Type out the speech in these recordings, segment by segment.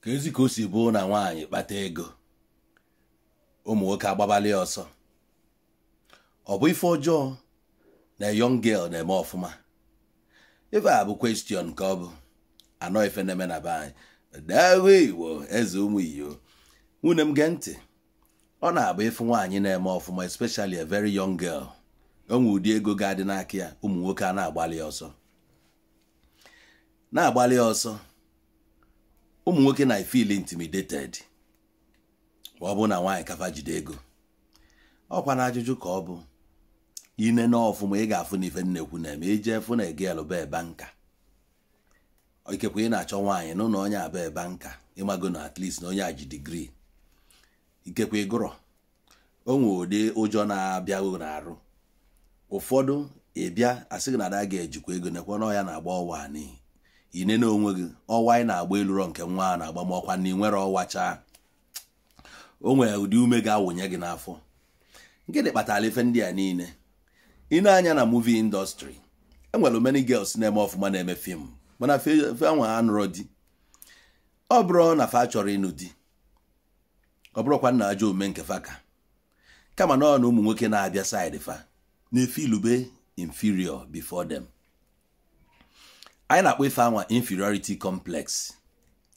Ka ezi ka o si bụ na nwaanyị kpata ego, ụmụ nwoke agbabalị ọsọ. Ọ bụ ife ọjọọ na young girl na-eme ọfụma? Ife a bụ question ka ọ bụ anọ ife na-eme na be anyị. Dawe Igbo eze ụmụ iyo, nwunye m, gee ntị. Ọ na-abụ ịfụ nwaanyị na-eme ọfụma, especially a very young girl, o nwe ụdị ego ga-adị n'aka ya, ụmụ nwoke a na-agbalị ọsọ, na-agbalị ọsọ. Ụmụ nwoke na feel intimidated ma ọ bụ na nwaanyị kafa jide ego. Ọkwa na ajụjụ ka ọ bụ ine na ọfụma, ị ga-afụ na ife nnekwu na-eme ije fụ na girl bụ ebe nka. Ikekwe ị na-achọ nwaanyị nụ na onye abụ ebe nka, ịmago na at least na onye a ji degree. Ikekwe ịgụrọ, o nwe ụdị ụjọ na-abịaghị n'arụ ụfọdụ. Ịbịa asị gị na ada ga-ejikwa ego, nekwa na ọya na-agba ọwa n'ihi ine na onwe gị ọwa ị na-agba eluro nke nwa a na-agba, ma ọkwa na ị nwere ọwa chaa. O nwere ụdị ume ga-awụnye gị n'afọ. Gịnị kpatara ife ndị a niile? Ị na-anya na movie industry, enwere many girls na-eme ọfụma, na-eme film, mana fe nwa ha nụrụ di. Ọ bụrụ na fa chọrọ ịnụ di, ọ bụrụkwa nna ajọ omume nke fa ka kama na ọ na ụmụ nwoke na-abịa side fa na-efeelube inferior before them. Anyị na-akpọ ife anwa inferiority complex.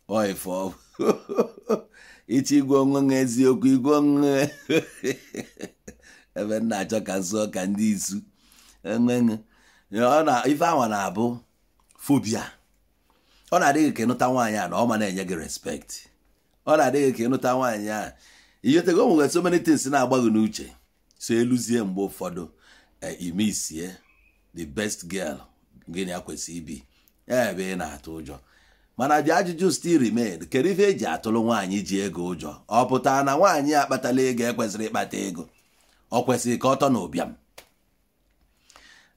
Ọ ife ọ ịchọ igwe onwe ha eziokwu, igwe onwe ebe m na-achọ ka nsọ ka ndị isu enweghị. Ọ na ife anwa na-abụ phobia. Ọ na-adịghị ka ịnụta nwaanyị a na ọ ma na-enye gị respect. Ọ na-adịghị ka ịnụta nwaanyị a iyetego. O nwere so many things na-agba gị n'uche, so eluzie mgbe ụfọdụ ime isie the best girl gịnị ya kwesịrị ibi ebe ị na-atụ ụjọ. Mana dị ajụjụ still remain: kedu ife eji atụrụ nwaanyị ji ego ụjọ? Ọ pụtara na nwaanyị akpatala ego ekwesịrị ịkpata ego? Ọ kwesịrị ka ọ tọ na ụbịam?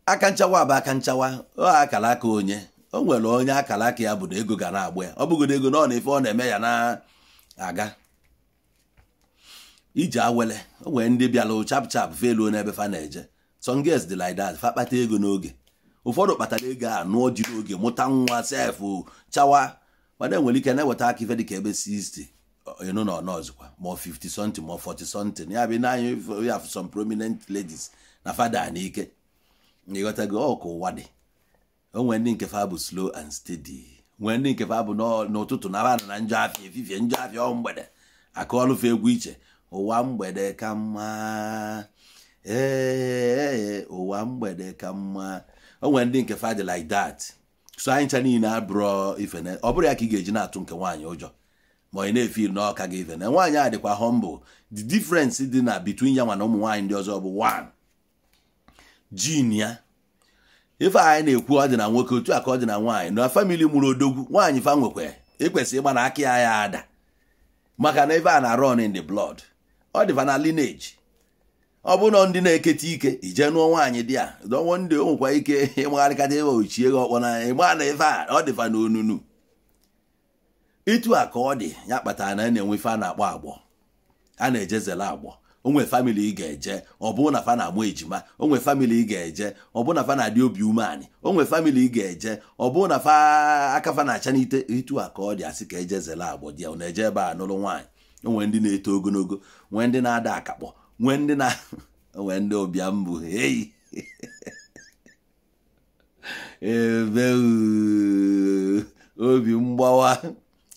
Aka nchawa bụ aka nchawa. Ọ akara aka onye o nwere, onye akara aka ya bụ na ego ga na-agba ya. Ọ bụgodo ego na ọ na ife ọ na-eme ya na-aga ije awele. O nwere ndị bịara chap chap feluo n'ebe fa na-eje. Some girls dị like that, fa kpata ego n'oge. Ụfọdụ kpatara ego a, nụọ ji n'oge, mụta nwa sef, chawa. Mana enwere ike na-eweta aka ife dịka ebe 60 ịnụ na ọnọzụkwa, ma 50 something, ma 40 something. Ya bụ n'anya ya some prominent ladies na fada n'ike. Ịghọtago? Ọ ka ụwa dị. O nwere ndị nke fa bụ slow and steady, nwee ndị nke fa bụ n'ụtụtụ na na na njọ afịa, efifie njọ afịa, ọ mgbede akụọlụfe egwu iche. Ụwa mgbede ka mma, ee, ụwa mgbede ka mma. O nwere ndị nke fa dị like that. So anyị ncha niile abụrọ ifene. Ọ bụrụ ya ka ị ga-eji na-atụ nke nwaanyị ụjọ, ma ị na-efeel n'ọka gị ifene. Nwaanyị a dịkwa humble. The difference dị na between ya nwa na ụmụ nwaanyị ndị ọzọ bụ one gene ya. Ife anyị na-ekwu, ọ dị na nwoke otu a ka ọ dị na nwaanyị. Na family mụrụ odogwu nwaanyị, fa nwekwa ekwesịrị ịgba na aka ya ya ada, maka na ife a na run in the blood. Ọ dịfa na lineage. Ọ bụ na ndị na-eketa ike ije nụọ nwaanyị dị a dọnwọ ndị o nwekwa ike ịmagharịkata ebe ochie gị ọkpọ n'anya, ịgba na ife a ọ dịfa n'onunu. Etu a ka ọ dị. Ya kpatara na a na-enwe ife a na-akpọ agbọ, a na-ejezele agbọ. Onwe family ị ga-eje, ọ bụrụ na fa na-amụ ejima. Onwe family ị ga-eje, ọ bụrụ na fa na-adị obi umeanị. Onwe family ị ga-eje, ọ bụrụ na fa aka fa na-acha n'ite. Etu a ka ọ dị. Asị ka ejezele agbọ dị ya na-eje ebe a nụrụ nwaanyị. Onwe ndị na-eto ogologo, nwee ndị na-ada akakpọ, nwee ndị na nwee ndị ụbịam bụ hei ebe obi mgbawa.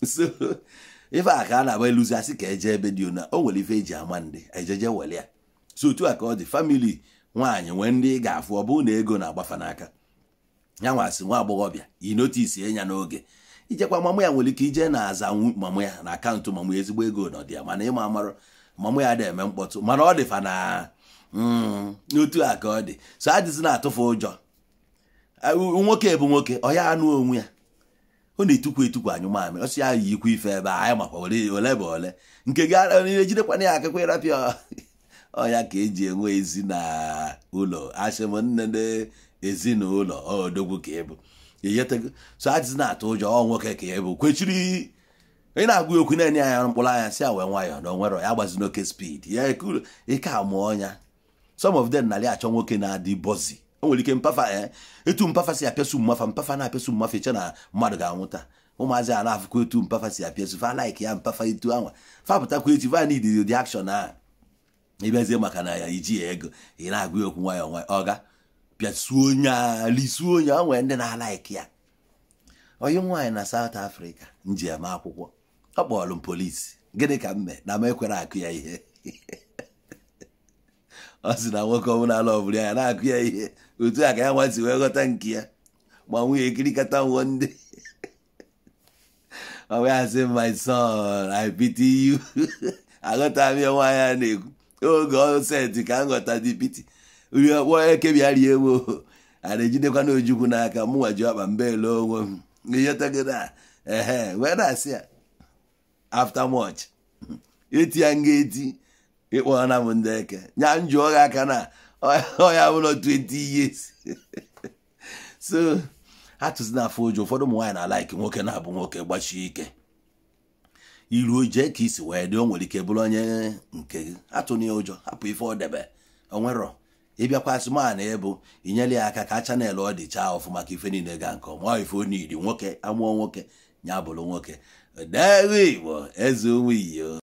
So ife a ka a na-agba eluzi, asị ka eje ebe dị ona o nwere ife eji ama ndị ejeje were ya. So otu a ka ọ dị. Family nwaanyị nwee ndị ị ga-afụ, ọ bụrụ na ego na-agbafa n'aka ya nwasị nwa agbọghọbịa, i notice ya n'oge. Ijekwa mamụ ya nwere ike ije na-aza mamụ ya na account mamụ ya, ezigbo ego nọ dị ya, mana ịma amarụ mamụ ya dị eme mkpọtụ, mana ọ dịfa na n'otu a ka ọ dị. So adịzi na-atụfu ụjọ. Nwoke bụ nwoke, ọ ya anụ onwe ya, ọ na-etukwu etukwu anyụ mamịrị. Ọ sị ya yikwa ife ebe a, anyị makwa ole bụ ole nke gị ejidekwana ya akakwa ịrapịa ọ ya ka eji enwe ezi na ụlọ. Asị m nne ezinụlọ odogwu ka ịbụ iyetego. So adịzi na-atụ ụjọ. Ọ nwoke ka ịbụ kwechiri. Ị na-agwa okwu na-enye anya mkpụrụ anya, si a wee nwayọọ na onwere ya gbazi n'oke speed ya ike amụọ ya. Some of them narị achọ nwoke na-adị busy. O nwere ike mpafa etu mpafa si apịasu mmafa, mpafa na-apịasu mmafa, iche na mmadụ ga-anwụta. Ụmụazị a na-afụkwa etu mpafa si apịa fa like ya mpafa etu anwa fapụtakwa etu fa need the action a. Ịbịazie maka na ya iji ya ego, ị na-agụ ya okwu nwayọọ nwayọọ, ọga pịasuo onye a, lisuo onye a. Nwere ndị na-alike ya. Onye nwaanyị na South Africa nji eme akwụkwọ, ọ kpọrọ m polisi. Gịnị ka m mee na m ekwere akụ ya ihe? Ọ sị na nwoke ọbụla ala ọbụla ya na-akụ ya ihe otu a ka ya nwa si wee ghọta nke ya. Ma nwunye ekirikata nwụọ ndị ọ wee sị, "My son, I pity you." Aghọta m ya. Nwaanyị a na-ekwu oge ọ set ka m ghọta dị pity rie kpọọ eke bịa rie m. A na-ejidekwa na Ojukwu n'aka mụ nwa ji ọkpa mbe ele onwe m ịghọtago na ehe wee na-asị ya after much eti ya nga eti ịkpọna m ndị eke nya njụọ gị aka na ọya bụlọ 20 years. So ha tụzi na afọ ụjọ. Ụfọdụ ụmụ nwaanyị na-alike nwoke na-abụ nwoke gbachie ike iruo jee ka isi wee dị. O nwere ike bụrụ onye nke gị atụna ya ụjọ, hapụ ife ọ debe onwerọ. Ịbịakwa asụmanụ ịbụ inyere ya aka ka channel ọ dị chaa ọfụma, ka ife niile ga nke ọma. Ife onidi nwoke amụọ nwoke ya bụrụ nwoke dewe Igbo eze ụmụ iyo.